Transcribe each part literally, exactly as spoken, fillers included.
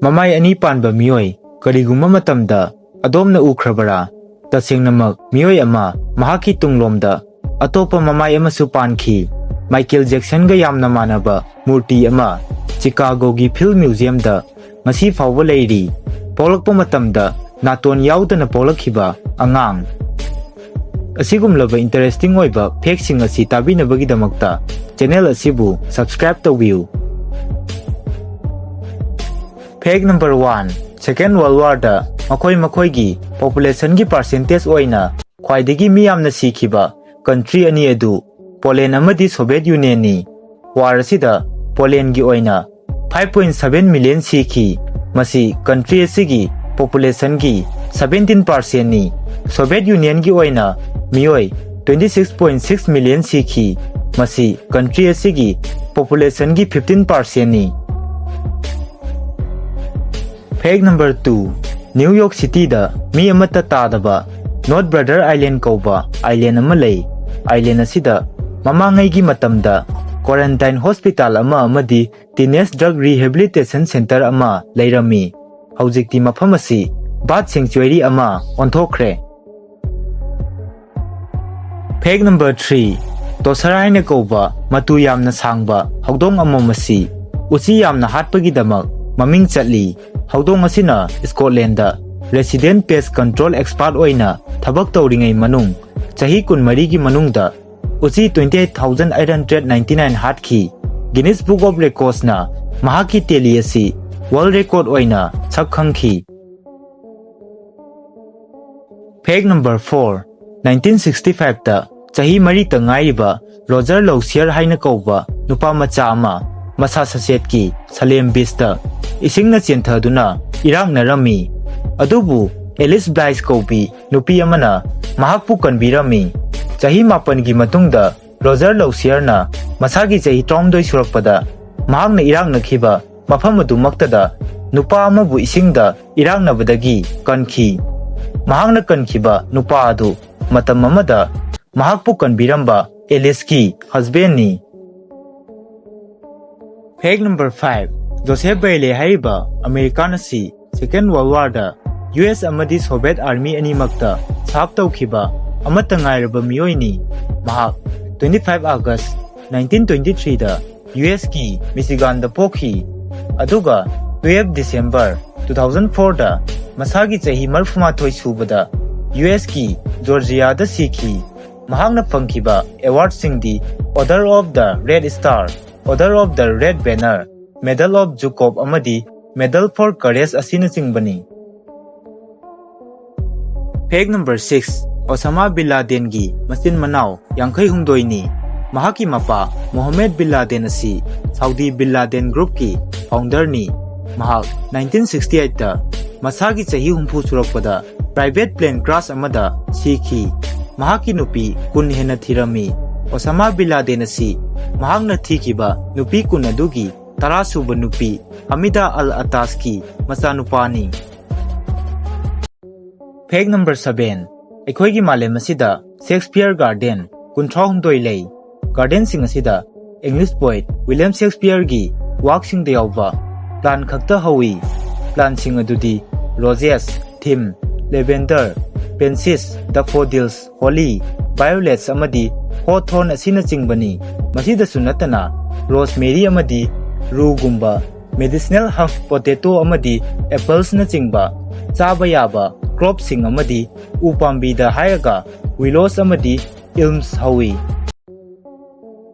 ꯃꯃꯥꯏ ꯑꯅꯤ ꯄꯥꯟꯕ ꯃꯤꯑꯣꯏ ꯀꯔꯤꯒꯨꯝꯕ ꯃꯇꯝꯗ ꯑꯗꯣꯝꯅ ꯎꯈ꯭ꯔꯕꯔꯥ? ꯇꯁꯦꯡꯅꯃꯛ ꯃꯤꯑꯣꯏ ꯑꯃ ꯃꯍꯥꯛꯀꯤ ꯇꯨꯡꯂꯣꯝꯗ ꯑꯇꯣꯞꯄ ꯃꯃꯥꯏ ꯑꯃꯁꯨ ꯄꯥꯟꯈꯤ꯫ ꯃꯥꯏꯀꯦꯜ ꯖꯦꯛꯁꯟꯒ ꯌꯥꯝꯅ ꯃꯥꯟꯅꯕ ꯃꯨꯔꯇꯤ ꯑꯃ ꯆꯤꯀꯥꯒꯣꯒꯤ ꯐꯤꯜ ꯃ꯭ꯌꯨꯖꯤꯌꯝꯗ ꯉꯁꯤ ꯐꯥꯎꯕ ꯂꯩꯔꯤ꯫ ꯄꯣꯛꯂꯛꯄ ꯃꯇꯝꯗ ꯅꯥꯇꯣꯟ ꯌꯥꯎꯗꯅ ꯄꯣꯛꯂꯛꯈꯤꯕ ꯑꯉꯥꯡ꯫ ꯑꯁꯤꯒꯨꯝꯂꯕ ꯏꯟꯇꯔꯦꯁꯇꯤꯡ ꯑꯣꯏꯕ ꯐꯦꯛꯁꯤꯡ ꯑꯁꯤ ꯇꯥꯕꯤꯅꯕꯒꯤꯗꯃꯛꯇ ꯆꯦꯅꯦꯜ ꯑꯁꯤꯕꯨ ꯁꯕꯁꯀ꯭ꯔꯥꯏꯕ ꯇꯧꯕꯤꯌꯨ꯫ ꯐꯦꯛ ꯅꯝꯕꯔ ꯋꯥꯟ, ꯁꯦꯀꯦꯟ ꯋꯥꯔꯜ ꯋꯥꯔꯗ ꯃꯈꯣꯏ ꯃꯈꯣꯏꯒꯤ ꯄꯣꯄꯨꯂꯦꯁꯟꯒꯤ ꯄꯥꯔꯁꯦꯟꯇꯦꯖ ꯑꯣꯏꯅ ꯈ꯭ꯋꯥꯏꯗꯒꯤ ꯃꯤ ꯌꯥꯝꯅ ꯁꯤꯈꯤꯕ ꯀꯟꯇ꯭ꯔꯤ ꯑꯅꯤ ꯑꯗꯨ ꯄꯣꯂꯦꯟ ꯑꯃꯗꯤ ꯁꯣꯚꯤꯌꯦꯠ ꯌꯨꯅꯤꯌꯟꯅꯤ꯫ ꯋꯥꯔ ꯑꯁꯤꯗ ꯄꯣꯂꯦꯟꯒꯤ ꯑꯣꯏꯅ ꯐꯥꯏꯚ ꯄꯣꯏꯟ ꯁꯚꯦꯟ ꯃꯤꯂꯤꯌꯟ ꯁꯤꯈꯤ꯫ ꯃꯁꯤ ꯀꯟꯇ꯭ꯔꯤ ꯑꯁꯤꯒꯤ ꯄꯣꯄꯨꯂꯦꯁꯟꯒꯤ ꯁꯚꯦꯟꯇꯤꯟ ꯄꯥꯔꯁꯦꯟꯅꯤ꯫ ꯁꯣꯚꯤꯌꯦꯠ ꯌꯨꯅꯤꯌꯟꯒꯤ ꯑꯣꯏꯅ ꯃꯤꯑꯣꯏ twenty six point six million ꯁꯤꯈꯤ꯫ ꯃꯁꯤ ꯀꯟꯇ꯭ꯔꯤ ꯑꯁꯤꯒꯤ ꯄꯣꯄꯨꯂꯦꯁꯟꯒꯤ ꯐꯤꯐꯇꯤꯟ ꯄꯥꯔꯁꯦꯟꯅꯤ꯫ ꯐꯦꯛ ꯅꯝꯕꯔ ꯇꯨ, ꯅ꯭ꯌꯨ ꯌꯣꯔꯛ ꯁꯤꯇꯤꯗ ꯃꯤ ꯑꯃꯠꯇ ꯇꯥꯗꯕ ꯅꯣꯠ ꯕ꯭ꯔꯗꯔ ꯑꯥꯏꯂꯦꯟ ꯀꯧꯕ ꯑꯥꯏꯂꯦꯟ ꯑꯃ ꯂꯩ꯫ ꯑꯥꯏꯂꯦꯟ ꯑꯁꯤꯗ ꯃꯃꯥꯡꯉꯩꯒꯤ ꯃꯇꯝꯗ ꯀ꯭ꯋꯥꯔꯦꯟꯇꯥꯏꯟ ꯍꯣꯁꯄꯤꯇꯥꯜ ꯑꯃ ꯑꯃꯗꯤ ꯇꯤꯅꯦꯖ ꯗ꯭ꯔꯒ ꯔꯤꯍꯦꯕꯤꯂꯤꯇꯦꯁꯟ ꯁꯦꯟꯇꯔ ꯑꯃ ꯂꯩꯔꯝꯃꯤ꯫ ꯍꯧꯖꯤꯛꯇꯤ ꯃꯐꯝ ꯑꯁꯤ ꯕꯥꯔꯗ ꯁꯦꯡꯆꯨꯋꯦꯔꯤ ꯑꯃ ꯑꯣꯟꯊꯣꯛꯈ꯭ꯔꯦ꯫ ꯐꯦꯛ ꯅꯝꯕꯔ ꯊ꯭ꯔꯤ, ꯇꯣꯁꯔ ꯍꯥꯏꯅ ꯀꯧꯕ ꯃꯇꯨ ꯌꯥꯝꯅ ꯁꯥꯡꯕ ꯍꯧꯗꯣꯡ ꯑꯃꯣꯝ ꯑꯁꯤ ꯎꯆꯤ ꯌꯥꯝꯅ ꯍꯥꯠꯄꯒꯤꯗꯃꯛ ꯃꯃꯤꯡ ꯆꯠꯂꯤ꯫ ꯍꯧꯗꯣꯡ ꯑꯁꯤꯅ Scotland resident paste control expert ꯑꯣꯏꯅ ꯊꯕꯛ ꯇꯧꯔꯤꯉꯩ ꯃꯅꯨꯡ ꯆꯍꯤ ꯀꯨꯟꯃꯔꯤꯒꯤ ꯃꯅꯨꯡꯗ ꯎꯆꯤ twenty eight thousand eight hundred ninety nine ꯍꯥꯠꯈꯤ꯫ ꯒꯤꯅꯤꯁ ꯕꯨꯛ ꯑꯣꯐ ꯔꯦꯀꯣꯔꯗꯁꯅ ꯃꯍꯥꯛꯀꯤ ꯇꯦꯂꯤ ꯑꯁꯤ ꯋꯥꯔꯜꯗ ꯔꯦꯀꯣꯔꯗ ꯑꯣꯏꯅ ꯁꯛ ꯈꯪꯈꯤ꯫ ꯐꯦꯛ ꯅꯝꯕꯔ ꯐꯣꯔ, ꯅꯥꯏꯟꯇꯤꯟ ꯁꯤꯛꯁꯇꯤ ꯐꯥꯏꯚꯇ ꯆꯍꯤ ꯃꯔꯤꯇ ꯉꯥꯏꯔꯤꯕ ꯔꯣꯖꯔ ꯂꯧꯁꯤꯌꯔ ꯍꯥꯏꯅ ꯀꯧꯕ ꯅꯨꯄꯥ ꯃꯆꯥ ꯑꯃ ꯃꯁꯥꯁꯁꯦꯠꯀꯤ ꯁꯂꯦꯝ ꯕꯤꯆꯇ ꯏꯁꯤꯡꯅ ꯆꯦꯟꯊꯗꯨꯅ ꯏꯔꯥꯛꯅꯔꯝꯃꯤ꯫ ꯑꯗꯨꯕꯨ ꯑꯦꯂꯤꯁ ꯕ꯭ꯂꯥꯏꯁ ꯀꯧꯕꯤ ꯅꯨꯄꯤ ꯑꯃꯅ ꯃꯍꯥꯛꯄꯨ ꯀꯟꯕꯤꯔꯝꯃꯤ꯫ ꯆꯍꯤ ꯃꯥꯄꯟꯒꯤ ꯃꯇꯨꯡꯗ ꯔꯣꯖꯔ ꯂꯧꯁꯤꯌꯔꯅ ꯃꯁꯥꯒꯤ ꯆꯍꯤ ꯇꯔꯥꯍꯨꯝꯗꯣꯏ ꯁꯨꯔꯛꯄꯗ ꯃꯍꯥꯛꯅ ꯏꯔꯥꯛꯅꯈꯤꯕ ꯃꯐꯝ ꯑꯗꯨꯃꯛꯇꯗ ꯅꯨꯄꯥ ꯑꯃꯕꯨ ꯏꯁꯤꯡꯗ ꯏꯔꯥꯛꯅꯕꯗꯒꯤ ꯀꯟꯈꯤ꯫ ꯃꯍꯥꯛꯅ ꯀꯟꯈꯤꯕ ꯅꯨꯄꯥ ꯑꯗꯨ ꯃꯇꯝ ꯑꯃꯗ ꯃꯍꯥꯛꯄꯨ ꯀꯟꯕꯤꯔꯝꯕ ꯑꯦꯂꯤꯁꯀꯤ ꯍꯁꯕꯦꯟꯅꯤ꯫ ꯐꯦꯛ ꯅꯝꯕꯔ ꯐꯥꯏꯚ, ꯖꯣꯁꯦꯐ ꯕꯦꯏꯂꯦ ꯍꯥꯏꯔꯤꯕ ꯑꯃꯦꯔꯤꯀꯥꯟ ꯑꯁꯤ Second World War ꯗ ꯌꯨ ꯑꯦꯁ ꯑꯃꯗꯤ Soviet Army ꯑꯅꯤꯃꯛꯇ serve ꯇꯧꯈꯤꯕ ꯑꯃꯠꯇ ꯉꯥꯏꯔꯕ ꯃꯤꯑꯣꯏꯅꯤ꯫ ꯃꯍꯥꯛ twenty five August nineteen twenty three ꯗ ꯌꯨ ꯑꯦꯁ ꯀꯤ ꯃꯤꯆꯤꯒꯥꯟꯗ ꯄꯣꯛꯈꯤ, ꯑꯗꯨꯒ twelve December two thousand four ꯗ ꯃꯁꯥꯒꯤ ꯆꯍꯤ ꯃꯔꯤꯐꯨꯃꯥꯊꯣꯏ ꯁꯨꯕꯗ ꯌꯨ ꯑꯦꯁ ꯀꯤ ꯖꯣꯔꯖꯤꯌꯥꯗ ꯁꯤꯈꯤ꯫ ꯃꯍꯥꯛꯅ ꯐꯪꯈꯤꯕ award ꯁꯤꯡꯗꯤ Order of the Red Star, Order of the Red Banner, Medal of Zhukov ꯑꯃꯗꯤ Medal for Courage ꯑꯁꯤꯅꯆꯤꯡꯕꯅꯤ꯫ Fact number six, ꯑꯣꯁꯥꯃꯥ ꯕꯤꯟ ꯂꯥꯗꯦꯟꯒꯤ ꯃꯆꯤꯟ ꯃꯅꯥꯎ ꯌꯥꯡꯈꯩ ꯍꯨꯝꯗꯣꯏꯅꯤ꯫ ꯃꯍꯥꯛꯀꯤ ꯃꯄꯥ ꯃꯣꯍꯝꯃꯦꯗ ꯕꯤꯟ ꯂꯥꯗꯦꯟ ꯑꯁꯤ ꯁꯥꯎꯗꯤ ꯕꯤꯟ ꯂꯥꯗꯦꯟ group ꯀꯤ founder ꯅꯤ꯫ ꯃꯍꯥꯛ nineteen sixty eight ꯇ ꯃꯁꯥꯒꯤ ꯆꯍꯤ ꯍꯨꯝꯐꯨ ꯁꯨꯔꯛꯄꯗ private plane crash ꯑꯃꯗ ꯁꯤꯈꯤ꯫ ꯃꯍꯥꯛꯀꯤ ꯅꯨꯄꯤ ꯀꯨꯟ ꯍꯦꯟꯅ ꯊꯤꯔꯝꯃꯤ꯫ ꯑꯣꯁꯥꯃꯥ ꯕꯤꯟ ꯂꯥꯗꯦꯟ ꯑꯁꯤ ꯃꯍꯥꯛꯅ ꯊꯤꯈꯤꯕ ꯅꯨꯄꯤ ꯀꯨꯟ ꯑꯗꯨꯒꯤ ꯇꯔꯥ ꯁꯨꯕ ꯅꯨꯄꯤ ꯍꯃꯤꯗꯥ ꯑꯜ ꯑꯇꯥꯁꯀꯤ ꯃꯆꯥꯅꯨꯄꯥꯅꯤ꯫ Fact number seven, ꯑꯩꯈꯣꯏꯒꯤ ꯃꯥꯂꯦꯝ ꯑꯁꯤꯗ Shakespeare Garden ꯀꯨꯟꯊ꯭ꯔꯥ ꯍꯨꯝꯗꯣꯏ ꯂꯩ꯫ Garden ꯁꯤꯡ ꯑꯁꯤꯗ English poet William Shakespeare ꯒꯤ work ꯁꯤꯡꯗ ꯌꯥꯎꯕ plant ꯈꯛꯇ ꯍꯧꯏ꯫ Plant ꯁꯤꯡ ꯑꯗꯨꯗꯤ roses, thyme, lavender, pansies, daffodils, holly, violets ꯑꯃꯗꯤ hawthorn ꯑꯁꯤꯅꯆꯤꯡꯕꯅꯤ꯫ ꯃꯁꯤꯗꯁꯨ ꯅꯠꯇꯅ rosemary ꯑꯃꯗꯤ rue ꯒꯨꯝꯕ medicinal herb, potato ꯑꯃꯗꯤ apples ꯅꯆꯤꯡꯕ ꯆꯥꯕ ꯌꯥꯕ crop ꯁꯤꯡ ꯑꯃꯗꯤ ꯎ ꯄꯥꯝꯕꯤꯗ ꯍꯥꯏꯔꯒ willows ꯑꯃꯗꯤ elms ꯍꯧꯏ꯫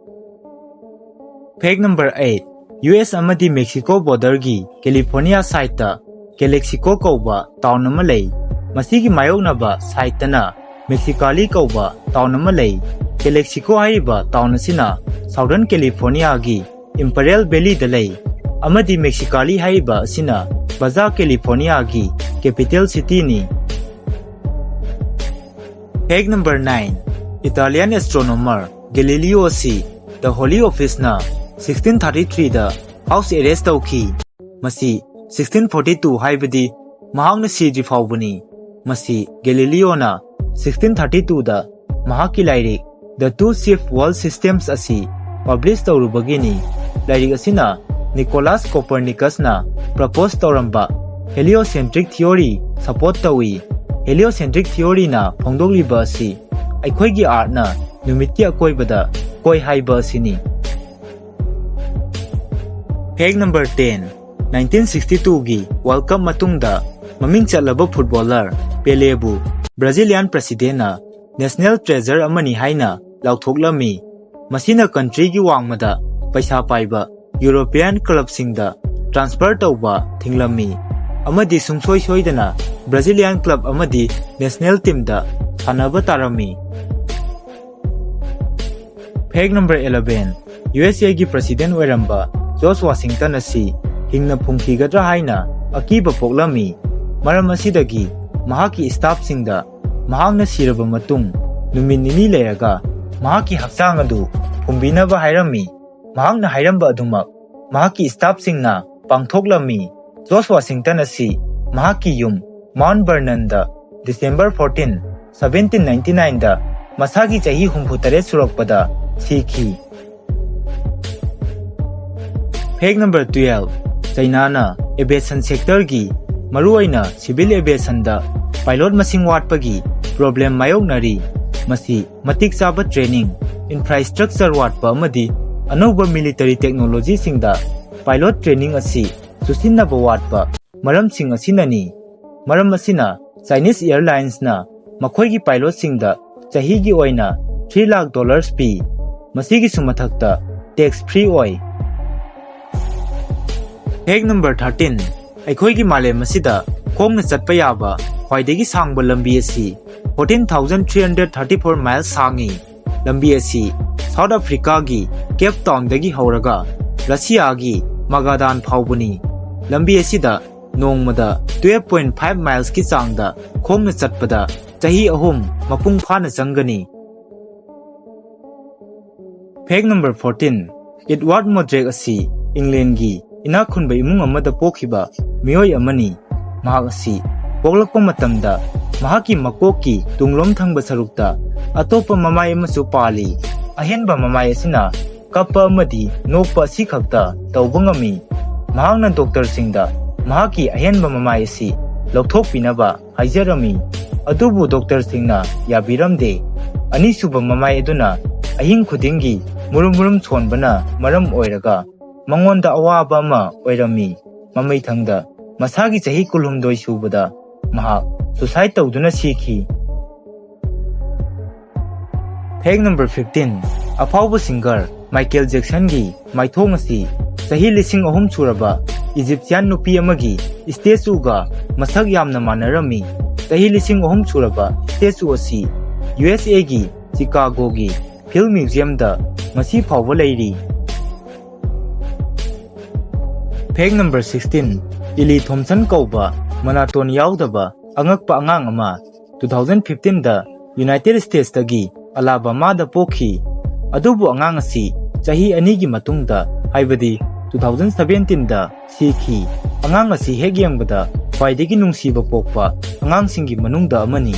Fact number eight, U S ꯑꯃꯗꯤ Mexico border ꯒꯤ California side ꯇ Calexico ꯀꯧꯕ town ꯑꯃ ꯂꯩ꯫ ꯃꯁꯤꯒꯤ ꯃꯥꯌꯣꯛꯅꯕ side ꯇꯅ Mexicali ꯀꯧꯕ town ꯑꯃ ꯂꯩ꯫ Calexico ꯍꯥꯏꯔꯤꯕ town ꯑꯁꯤꯅ Southern California ꯒꯤ Imperial Valley ꯗ ꯂꯩ, ꯑꯃꯗꯤ Mexicali ꯍꯥꯏꯔꯤꯕ ꯑꯁꯤꯅ Baja California ꯒꯤ capital city ꯅꯤ꯫ Fact number nine, Italian astronomer Galileo ꯑꯁꯤ The Holy Office ꯅ sixteen thirty three ꯗ house arrest ꯇꯧꯈꯤ꯫ ꯃꯁꯤ sixteen forty two, ꯍꯥꯏꯕꯗꯤ ꯃꯍꯥꯛꯅ ꯁꯤꯗ꯭ꯔꯤ ꯐꯥꯎꯕꯅꯤ꯫ ꯃꯁꯤ Galileo ꯅ sixteen thirty two ꯗ ꯃꯍꯥꯛꯀꯤ ꯂꯥꯏꯔꯤꯛ The Two Chief World Systems ꯑꯁꯤ publish ꯇꯧꯔꯨꯕꯒꯤꯅꯤ꯫ ꯂꯥꯏꯔꯤꯛ ꯑꯁꯤꯅ ꯅꯤꯀꯣꯂꯥꯁ ꯀꯣꯄꯔꯅꯤꯀꯁꯅ ꯄ꯭ꯔꯄꯣꯁ ꯇꯧꯔꯝꯕ ꯍꯦꯂꯤꯑꯣꯁꯦꯟꯇ꯭ꯔꯤꯛ ꯊꯤꯑꯣꯔꯤ ꯁꯄꯣꯔꯠ ꯇꯧꯏ꯫ ꯍꯦꯂꯤꯑꯣꯁꯦꯟꯇ꯭ꯔꯤꯛ ꯊꯤꯑꯣꯔꯤꯅ ꯐꯣꯡꯗꯣꯛꯂꯤꯕ ꯑꯁꯤ ꯑꯩꯈꯣꯏꯒꯤ ꯑꯥꯔꯠꯅ ꯅꯨꯃꯤꯠꯀꯤ ꯑꯀꯣꯏꯕꯗ ꯀꯣꯏ ꯍꯥꯏꯕ ꯑꯁꯤꯅꯤ꯫ Fact number ten, nineteen sixty-two ꯒꯤ World Cup ꯃꯇꯨꯡꯗ ꯃꯃꯤꯡ ꯆꯠꯂꯕ ꯐꯨꯠꯕꯣꯂꯔ ꯄꯦꯂꯦꯕꯨ ꯕ꯭ꯔꯥꯖꯤꯂꯤꯌꯥꯟ ꯄ꯭ꯔꯦꯁꯤꯗꯦꯟꯅ ꯅꯦꯁꯅꯦꯜ ꯇ꯭ꯔꯦꯖꯔ ꯑꯃꯅꯤ ꯍꯥꯏꯅ ꯂꯥꯎꯊꯣꯛꯂꯝꯃꯤ꯫ ꯃꯁꯤꯅ ꯀꯟꯇ꯭ꯔꯤꯒꯤ ꯋꯥꯡꯃꯗ ꯄꯩꯁꯥ ꯄꯥꯏꯕ ꯌꯨꯔꯣꯄꯤꯌꯥꯟ ꯀ꯭ꯂꯕꯁꯤꯡꯗ ꯇ꯭ꯔꯥꯟꯁꯐꯔ ꯇꯧꯕ ꯊꯤꯡꯂꯝꯃꯤ ꯑꯃꯗꯤ ꯁꯨꯡꯁꯣꯏ ꯁꯣꯏꯗꯅ ꯕ꯭ꯔꯥꯖꯤꯂꯤꯌꯥꯟ ꯀ꯭ꯂꯕ ꯑꯃꯗꯤ ꯅꯦꯁꯅꯦꯜ ꯇꯤꯝꯗ ꯁꯥꯟꯅꯕ ꯇꯥꯔꯝꯃꯤ꯫ Fact number eleven, U S ꯑꯦꯒꯤ ꯄ꯭ꯔꯦꯁꯤꯗꯦꯟ ꯑꯣꯏꯔꯝꯕ ꯖꯣꯔꯖ ꯋꯥꯁꯤꯡꯇꯟ ꯑꯁꯤ ꯍꯤꯡꯅ ꯐꯨꯝꯈꯤꯒꯗ꯭ꯔꯥ ꯍꯥꯏꯅ ꯑꯀꯤꯕ ꯄꯣꯛꯂꯝꯃꯤ꯫ ꯃꯔꯝ ꯑꯁꯤꯗꯒꯤ ꯃꯍꯥꯛꯀꯤ ꯁ꯭ꯇꯥꯐꯁꯤꯡꯗ ꯃꯍꯥꯛꯅ ꯁꯤꯔꯕ ꯃꯇꯨꯡ ꯅꯨꯃꯤꯠ ꯅꯤꯅꯤ ꯂꯩꯔꯒ ꯃꯍꯥꯛꯀꯤ ꯍꯛꯆꯥꯡ ꯑꯗꯨ ꯐꯨꯝꯕꯤꯅꯕ ꯍꯥꯏꯔꯝꯃꯤ꯫ ꯃꯍꯥꯛꯅ ꯍꯥꯏꯔꯝꯕ ꯑꯗꯨꯃꯛ ꯃꯍꯥꯛꯀꯤ ꯁ꯭ꯇꯥꯐꯁꯤꯡꯅ ꯄꯥꯡꯊꯣꯛꯂꯝꯃꯤ꯫ ꯖꯣꯔꯖ ꯋꯥꯁꯤꯡꯇꯟ ꯑꯁꯤ ꯃꯍꯥꯛꯀꯤ ꯌꯨꯝ ꯃꯥꯎꯟꯠ ꯚꯔꯅꯟꯗ December fourteen, seventeen ninety-nine ꯗ ꯃꯁꯥꯒꯤ ꯆꯍꯤ ꯍꯨꯝꯐꯨ ꯇꯔꯦꯠ ꯁꯨꯔꯛꯄꯗ ꯁꯤꯈꯤ꯫ Fact number twelve, ꯆꯩꯅꯥꯅ aviation sector ꯒꯤ, ꯃꯔꯨꯑꯣꯏꯅ civil aviation ꯗ pilot ꯃꯁꯤꯡ ꯋꯥꯠꯄꯒꯤ problem ꯃꯥꯌꯣꯛꯅꯔꯤ꯫ ꯃꯁꯤ ꯃꯇꯤꯛ ꯆꯥꯕ training, infrastructure ꯋꯥꯠꯄ ꯑꯃꯗꯤ ꯑꯅꯧꯕ military technology ꯁꯤꯡꯗ pilot training ꯑꯁꯤ ꯆꯨꯁꯤꯟꯅꯕ ꯋꯥꯠꯄ ꯃꯔꯝꯁꯤꯡ ꯑꯁꯤꯅꯅꯤ꯫ ꯃꯔꯝ ꯑꯁꯤꯅ Chinese Airlines ꯅ ꯃꯈꯣꯏꯒꯤ pilot ꯁꯤꯡꯗ ꯆꯍꯤꯒꯤ ꯑꯣꯏꯅ three lakh dollars ꯄꯤ꯫ ꯃꯁꯤꯒꯤꯁꯨ ꯃꯊꯛꯇ tax free ꯑꯣꯏ꯫ Fact number thirteen, ꯑꯩꯈꯣꯏꯒꯤ ꯃꯥꯂꯦꯝ ꯑꯁꯤꯗ ꯈꯣꯡꯅ ꯆꯠꯄ ꯌꯥꯕ ꯈ꯭ꯋꯥꯏꯗꯒꯤ ꯁꯥꯡꯕ ꯂꯝꯕꯤ ꯑꯁꯤ fourteen thousand three hundred thirty-four miles ꯁꯥꯡꯉꯤ꯫ ꯂꯝꯕꯤ ꯑꯁꯤ South Africa ꯒꯤ Cape Town ꯗꯒꯤ ꯍꯧꯔꯒ Russia ꯒꯤ Magadan ꯐꯥꯎꯕꯅꯤ꯫ ꯂꯝꯕꯤ ꯑꯁꯤꯗ ꯅꯣꯡꯃꯗ twelve point five miles ꯀꯤ ꯆꯥꯡꯗ ꯈꯣꯡꯅ ꯆꯠꯄꯗ ꯆꯍꯤ ꯑꯍꯨꯝ ꯃꯄꯨꯡ ꯐꯥꯅ ꯆꯪꯒꯅꯤ꯫ Fact number fourteen, Edward Modric ꯑꯁꯤ England ꯒꯤ ꯏꯅꯥꯛ ꯈꯨꯟꯕ ꯏꯃꯨꯡ ꯑꯃꯗ ꯄꯣꯛꯈꯤꯕ ꯃꯤꯑꯣꯏ ꯑꯃꯅꯤ꯫ ꯃꯍꯥꯛ ꯑꯁꯤ ꯄꯣꯛꯂꯛꯄ ꯃꯇꯝꯗ ꯃꯍꯥꯛꯀꯤ ꯃꯀꯣꯛꯀꯤ ꯇꯨꯡꯂꯣꯝ ꯊꯪꯕ ꯁꯔꯨꯛꯇ ꯑꯇꯣꯞꯄ ꯃꯃꯥꯏ ꯑꯃꯁꯨ ꯄꯥꯜꯂꯤ꯫ ꯑꯍꯦꯟꯕ ꯃꯃꯥꯏ ꯑꯁꯤꯅ ꯀꯞꯄ ꯑꯃꯗꯤ ꯅꯣꯛꯄ ꯑꯁꯤꯈꯛꯇ ꯇꯧꯕ ꯉꯝꯃꯤ꯫ ꯃꯍꯥꯛꯅ ꯗꯣꯛꯇꯔꯁꯤꯡꯗ ꯃꯍꯥꯛꯀꯤ ꯑꯍꯦꯟꯕ ꯃꯃꯥꯏ ꯑꯁꯤ ꯂꯧꯊꯣꯛꯄꯤꯅꯕ ꯍꯥꯏꯖꯔꯝꯃꯤ꯫ ꯑꯗꯨꯕꯨ ꯗꯣꯛꯇꯔꯁꯤꯡꯅ ꯌꯥꯕꯤꯔꯝꯗꯦ꯫ ꯑꯅꯤꯁꯨꯕ ꯃꯃꯥꯏ ꯑꯗꯨꯅ ꯑꯍꯤꯡ ꯈꯨꯗꯤꯡꯒꯤ ꯃꯨꯔꯨꯝ ꯃꯨꯔꯨꯝ ꯁꯣꯟꯕꯅ ꯃꯔꯝ ꯑꯣꯏꯔꯒ ꯃꯉꯣꯟꯗ ꯑꯋꯥꯕ ꯑꯃ ꯑꯣꯏꯔꯝꯃꯤ꯫ ꯃꯃꯩꯊꯪꯗ ꯃꯁꯥꯒꯤ ꯆꯍꯤ ꯀꯨꯟꯍꯨꯝꯗꯣꯏ ꯁꯨꯕꯗ ꯃꯍꯥꯛ suicide ꯇꯧꯗꯨꯅ ꯁꯤꯈꯤ꯫ Fact number fifteen, ꯑꯐꯥꯎꯕ singer Michael Jacksonꯒꯤ ꯃꯥꯏꯊꯣꯡ ꯑꯁꯤ ꯆꯍꯤ ꯂꯤꯁꯤꯡ ꯑꯍꯨꯝ ꯁꯨꯔꯕ Egyptian ꯅꯨꯄꯤ ꯑꯃꯒꯤ statueꯒ ꯃꯁꯛ ꯌꯥꯝꯅ ꯃꯥꯟꯅꯔꯝꯃꯤ꯫ ꯆꯍꯤ ꯂꯤꯁꯤꯡ ꯑꯍꯨꯝ ꯁꯨꯔꯕ statue ꯑꯁꯤ USAꯒꯤ Chicagoꯒꯤ Field Museumꯗ ꯉꯁꯤ ꯐꯥꯎꯕ ꯂꯩꯔꯤ꯫ Fact number sixteen, Eli Thompson ꯀꯧꯕ ꯃꯅꯥꯇꯣꯟ ꯌꯥꯎꯗꯕ ꯑꯉꯛꯄ ꯑꯉꯥꯡ ꯑꯃ two thousand fifteenꯗ United Statesꯇꯒꯤ Alabamaꯗ ꯄꯣꯛꯈꯤ꯫ ꯑꯗꯨꯕꯨ ꯑꯉꯥꯡ ꯑꯁꯤ ꯆꯍꯤ ꯑꯅꯤꯒꯤ ꯃꯇꯨꯡꯗ, ꯍꯥꯏꯕꯗꯤ two thousand seventeenꯗ ꯁꯤꯈꯤ꯫ ꯑꯉꯥꯡ ꯑꯁꯤ ꯍꯦꯛ ꯌꯦꯡꯕꯗ ꯈ꯭ꯋꯥꯏꯗꯒꯤ ꯅꯨꯡꯁꯤꯕ ꯄꯣꯛꯄ ꯑꯉꯥꯡꯁꯤꯡꯒꯤ ꯃꯅꯨꯡꯗ ꯑꯃꯅꯤ꯫